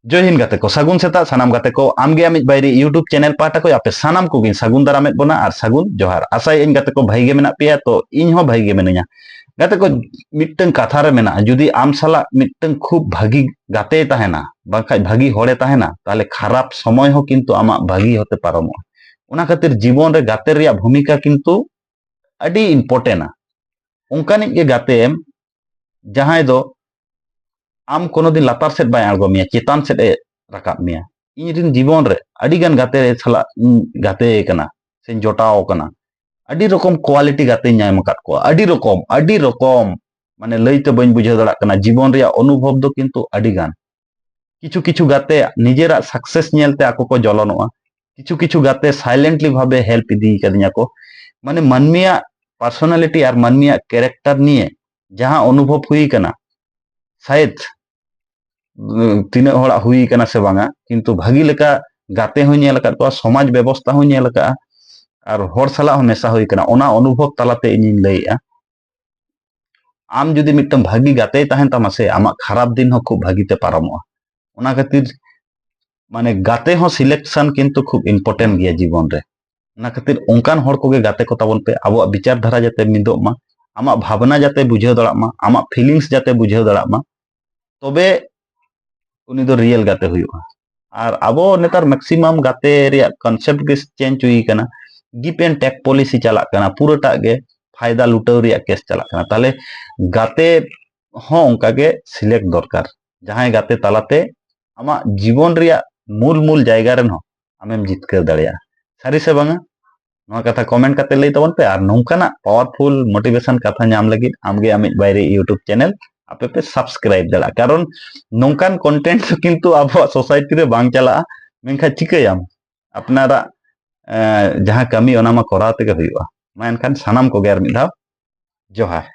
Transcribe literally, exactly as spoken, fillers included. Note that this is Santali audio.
ᱡᱚᱭ ᱦᱤᱱᱫ ᱜᱟᱛᱮ ᱠᱚ, ᱥᱟᱹᱜᱩᱱ ᱥᱮᱛᱟᱜ ᱥᱟᱱᱟᱢ ᱜᱟᱛᱮ ᱠᱚ᱾ ᱟᱢᱜᱮ ᱟᱢᱤᱡ ᱵᱟᱭᱨᱤ YouTube ᱪᱮᱱᱮᱞ ᱯᱟᱦᱴᱟ ᱠᱷᱚᱱ ᱟᱯᱮ ᱥᱟᱱᱟᱢ ᱠᱚᱜᱮᱧ ᱥᱟᱹᱜᱩᱱ ᱫᱟᱨᱟᱢᱮᱫ ᱵᱚᱱᱟ ᱟᱨ ᱥᱟᱹᱜᱩᱱ ᱡᱚᱦᱟᱨ᱾ ᱟᱥᱟᱭᱟᱹᱧ ᱜᱟᱛᱮ ᱠᱚ ᱵᱷᱟᱹᱜᱤ ᱜᱮ ᱢᱮᱱᱟᱜ ᱯᱮᱭᱟ, ᱛᱚ ᱤᱧ ᱦᱚᱸ ᱵᱷᱟᱹᱜᱤ ᱜᱮ ᱢᱤᱱᱟᱹᱧᱟ᱾ ᱜᱟᱛᱮ ᱠᱚ, ᱢᱤᱫᱴᱟᱝ ᱠᱟᱛᱷᱟ ᱨᱮ ᱢᱮᱱᱟᱜᱼᱟ, ᱡᱩᱫᱤ ᱟᱢ ᱥᱟᱞᱟᱜ ᱢᱤᱫᱴᱟᱝ ᱠᱷᱩᱵ ᱵᱷᱟᱹᱜᱤ ᱜᱟᱛᱮᱭ ᱛᱟᱦᱮᱱᱟ, ᱵᱟᱝᱠᱷᱟᱡ ᱵᱷᱟᱹᱜᱤ ᱦᱚᱲᱮ ᱛᱟᱦᱮᱱᱟ, ᱛᱟᱦᱚᱞᱮ ᱠᱷᱟᱨᱟᱯ ᱥᱚᱢᱚᱭ ᱦᱚᱸ ᱠᱤᱱᱛᱩ ᱟᱢᱟᱜ ᱵᱷᱟᱹᱜᱤ ᱦᱚᱛᱮ ᱯᱟᱨᱚᱢᱚᱜᱼᱟ᱾ ᱚᱱᱟ ᱠᱷᱟᱹᱛᱤᱨ ᱡᱤᱵᱚᱱ ᱨᱮ ᱜᱟᱛᱮ ᱨᱮᱭᱟᱜ ᱵᱷᱩᱢᱤᱠᱟ ᱠᱤᱱᱛᱩ ᱟᱹᱰᱤ ᱤᱢᱯᱚᱨᱴᱮᱱᱴᱼᱟ᱾ ᱚᱱᱠᱟᱱᱤᱡ ᱜᱮ ᱜᱟᱛᱮ ᱮᱢ, ᱡᱟᱦᱟᱸᱭ ᱫᱚ ᱟᱢ ᱠᱳᱱᱳ ᱫᱤᱱ ᱞᱟᱛᱟᱨ ᱥᱮᱫ ᱵᱟᱭ ᱟᱬᱜᱚ ᱢᱮᱭᱟ, ᱪᱮᱛᱟᱱ ᱥᱮᱫ ᱮ ᱨᱟᱠᱟᱵ ᱢᱮᱭᱟ᱾ ᱤᱧ ᱨᱮᱱ ᱡᱤᱵᱚᱱ ᱨᱮ ᱟᱹᱰᱤ ᱜᱟᱱ ᱜᱟᱛᱮ ᱥᱟᱞᱟᱜ ᱤᱧ ᱜᱟᱛᱮ ᱟᱠᱟᱱᱟ ᱥᱮᱧ ᱡᱚᱴᱟᱣ ᱟᱠᱟᱱᱟ᱾ ᱟᱹᱰᱤ ᱨᱚᱠᱚᱢ ᱠᱳᱣᱟᱞᱤᱴᱤ ᱜᱟᱛᱮᱧ ᱧᱟᱢ ᱟᱠᱟᱫ ᱠᱚᱣᱟ, ᱟᱹᱰᱤ ᱨᱚᱠᱚᱢ, ᱟᱹᱰᱤ ᱨᱚᱠᱚᱢ, ᱢᱟᱱᱮ ᱞᱟᱹᱭᱛᱮ ᱵᱟᱹᱧ ᱵᱩᱡᱷᱟᱹᱣ ᱫᱟᱲᱮᱭᱟᱜ ᱠᱟᱱᱟ᱾ ᱡᱤᱵᱚᱱ ᱨᱮᱭᱟᱜ ᱚᱱᱩᱵᱷᱚᱵ ᱫᱚ ᱠᱤᱱᱛᱩ ᱟᱹᱰᱤ ᱜᱟᱱ᱾ ᱠᱤᱪᱷᱩ ᱠᱤᱪᱷᱩ ᱜᱟᱛᱮ ᱱᱤᱡᱮᱨᱟᱜ ᱥᱟᱠᱥᱮᱥ ᱧᱮᱞᱛᱮ ᱟᱠᱚ ᱠᱚ ᱡᱚᱞᱚᱱᱚᱜᱼᱟ, ᱠᱤᱪᱷᱩ ᱠᱤᱪᱷᱩ ᱜᱟᱛᱮ ᱥᱟᱭᱞᱮᱱᱴᱞᱤ ᱵᱷᱟᱵᱮ ᱦᱮᱞᱯ ᱤᱫᱤ ᱠᱟᱫᱤᱧᱟ ᱠᱚ᱾ ᱢᱟᱱᱮ ᱢᱟᱹᱱᱢᱤᱭᱟᱜ ᱯᱟᱨᱥᱚᱱᱟᱞᱤᱴᱤ ᱟᱨ ᱢᱟᱹᱱᱢᱤᱭᱟᱜ ᱠᱮᱨᱮᱠᱴᱟᱨ ᱱᱤᱭᱮ ᱡᱟᱦᱟᱸ ᱚᱱᱩᱵᱷᱚᱵ ᱦᱩᱭ ᱠᱟᱱᱟ, ᱥᱟᱭᱮᱫ, ᱩᱸ, ᱛᱤᱱᱟᱹᱜ ᱦᱚᱲᱟᱜ ᱦᱩᱭ ᱠᱟᱱᱟ ᱥᱮ ᱵᱟᱝᱟ, ᱠᱤᱱᱛᱩ ᱵᱷᱟᱹᱜᱤ ᱞᱮᱠᱟ ᱜᱟᱛᱮ ᱦᱚᱸᱧ ᱧᱮᱞ ᱟᱠᱟᱫ ᱠᱚᱣᱟ, ᱥᱚᱢᱟᱡᱽ ᱵᱮᱵᱚᱥᱛᱷᱟ ᱦᱚᱸᱧ ᱧᱮᱞ ᱟᱠᱟᱫᱼᱟ, ᱟᱨ ᱦᱚᱲ ᱥᱟᱞᱟᱜ ᱦᱚᱸ ᱢᱮᱥᱟ ᱦᱩᱭ ᱠᱟᱱᱟ᱾ ᱚᱱᱟ ᱚᱱᱩᱵᱷᱚᱵ ᱛᱟᱞᱟᱛᱮ ᱤᱧᱤᱧ ᱞᱟᱹᱭᱮᱫᱼᱟ, ᱟᱢ ᱡᱩᱫᱤ ᱢᱤᱫᱴᱟᱝ ᱵᱷᱟᱹᱜᱤ ᱜᱟᱛᱮᱭ ᱛᱟᱦᱮᱱ ᱛᱟᱢᱟ ᱥᱮ, ᱟᱢᱟᱜ ᱠᱷᱟᱨᱟᱯ ᱫᱤᱱ ᱦᱚᱸ ᱠᱷᱩᱵ ᱵᱷᱟᱹᱜᱤ ᱛᱮ ᱯᱟᱨᱚᱢᱚᱜᱼᱟ᱾ ᱚᱱᱟ ᱠᱷᱟᱹᱛᱤᱨ ᱢᱟᱱᱮ ᱜᱟᱛᱮ ᱦᱚᱸ ᱥᱤᱞᱮᱠᱥᱚᱱ ᱠᱤᱱᱛᱩ ᱠᱷᱩᱵ ᱤᱢᱯᱚᱨᱴᱮᱱᱴ ᱜᱮᱭᱟ ᱡᱤᱵᱚᱱ ᱨᱮ᱾ ᱚᱱᱟ ᱠᱷᱟᱹᱛᱤᱨ ᱚᱱᱠᱟᱱ ᱦᱚᱲ ᱠᱚᱜᱮ ᱜᱟᱛᱮ ᱠᱚ ᱛᱟᱵᱚᱱ ᱯᱮ, ᱟᱵᱚᱣᱟᱜ ᱵᱤᱪᱟᱨ ᱫᱷᱟᱨᱟ ᱡᱟᱛᱮ ᱢᱤᱫᱚᱜ ᱢᱟ, ᱟᱢᱟᱜ ᱵᱷᱟᱵᱽᱱᱟ ᱡᱟᱛᱮ ᱵᱩᱡᱷᱟᱹᱣ ᱫᱟᱲᱮᱭᱟᱜ ᱢᱟ, ᱟᱢᱟᱜ ᱯᱷᱤᱞᱤᱝᱥ ᱡᱟᱛᱮ ᱵᱩᱡᱷᱟᱹᱣ ᱫᱟᱲᱮᱭᱟᱜ ᱢᱟ, ᱛᱚᱵᱮ ᱩᱱᱤ ᱫᱚ ᱨᱤᱭᱮᱞ ᱜᱟᱛᱮ ᱦᱩᱭᱩᱜᱼᱟ᱾ ᱟᱨ ᱟᱵᱚ ᱱᱮᱛᱟᱨ ᱢᱮᱠᱥᱤᱢᱟᱢ ᱜᱟᱛᱮ ᱨᱮᱭᱟᱜ ᱠᱚᱱᱥᱮᱯᱴ ᱜᱮ ᱪᱮᱧᱡᱽ ᱦᱩᱭ ᱠᱟᱱᱟ, ᱜᱤᱵᱷ ᱮᱱᱰ ᱴᱮᱠ ᱯᱚᱞᱤᱥᱤ ᱪᱟᱞᱟᱜ ᱠᱟᱱᱟ, ᱯᱩᱨᱟᱹᱴᱟᱜ ᱜᱮ ᱯᱷᱟᱭᱫᱟ ᱞᱩᱴᱟᱹᱣ ᱨᱮᱭᱟᱜ ᱠᱮᱥ ᱪᱟᱞᱟᱜ ᱠᱟᱱᱟ᱾ ᱛᱟᱦᱞᱮ ᱜᱟᱛᱮ ᱦᱚᱸ ᱚᱱᱠᱟ ᱜᱮ ᱥᱤᱞᱮᱠᱴ ᱫᱚᱨᱠᱟᱨ, ᱡᱟᱦᱟᱸᱭ ᱜᱟᱛᱮ ᱛᱟᱞᱟᱛᱮ ᱟᱢᱟᱜ ᱡᱤᱵᱚᱱ ᱨᱮᱭᱟᱜ ᱢᱩᱞ ᱢᱩᱞ ᱡᱟᱭᱜᱟ ᱨᱮᱱ ᱦᱚᱸ ᱟᱢᱮᱢ ᱡᱤᱛᱠᱟᱹᱨ ᱫᱟᱲᱮᱭᱟᱜᱼᱟ᱾ ᱥᱟᱹᱨᱤ ᱥᱮ ᱵᱟᱝᱟ? ᱱᱚᱣᱟ ᱠᱟᱛᱷᱟ ᱠᱚᱢᱮᱱᱴ ᱠᱟᱛᱮ ᱞᱟᱹᱭ ᱛᱟᱵᱚᱱ ᱯᱮ᱾ ᱟᱨ ᱱᱚᱝᱠᱟᱱᱟᱜ ᱯᱟᱣᱟᱨᱯᱷᱩᱞ ᱢᱳᱴᱤᱵᱷᱮᱥᱚᱱ ᱠᱟᱛᱷᱟ ᱧᱟᱢ ᱞᱟᱹᱜᱤᱫ ᱟᱢᱜᱮ ᱟᱢᱤᱡ ᱵᱟᱭᱨᱤ YouTube ᱪᱮᱱᱮᱞ ᱟᱯᱮ ᱯᱮ ᱥᱟᱵᱥᱠᱨᱟᱭᱤᱵ ᱫᱟᱲᱮᱭᱟᱜᱼᱟ, ᱠᱟᱨᱚᱱ ᱱᱚᱝᱠᱟᱱ ᱠᱚᱱᱴᱮᱱᱴ ᱫᱚ ᱠᱤᱱᱛᱩ ᱟᱵᱚᱣᱟᱜ ᱥᱳᱥᱟᱭᱴᱤ ᱨᱮ ᱵᱟᱝ ᱪᱟᱞᱟᱜᱼᱟ᱾ ᱢᱮᱱᱠᱷᱟᱱ ᱪᱤᱠᱟᱹᱭᱟᱢ, ᱟᱯᱱᱟᱨᱟᱜ ᱮᱸ, ᱡᱟᱦᱟᱸ ᱠᱟᱹᱢᱤ ᱚᱱᱟ ᱢᱟ ᱠᱚᱨᱟᱣ ᱛᱮᱜᱮ ᱦᱩᱭᱩᱜᱼᱟ᱾ ᱢᱟ ᱮᱱᱠᱷᱟᱱ ᱥᱟᱱᱟᱢ ᱠᱚᱜᱮ ᱟᱨ ᱢᱤᱫ ᱫᱷᱟᱣ ᱡᱚᱦᱟᱨ᱾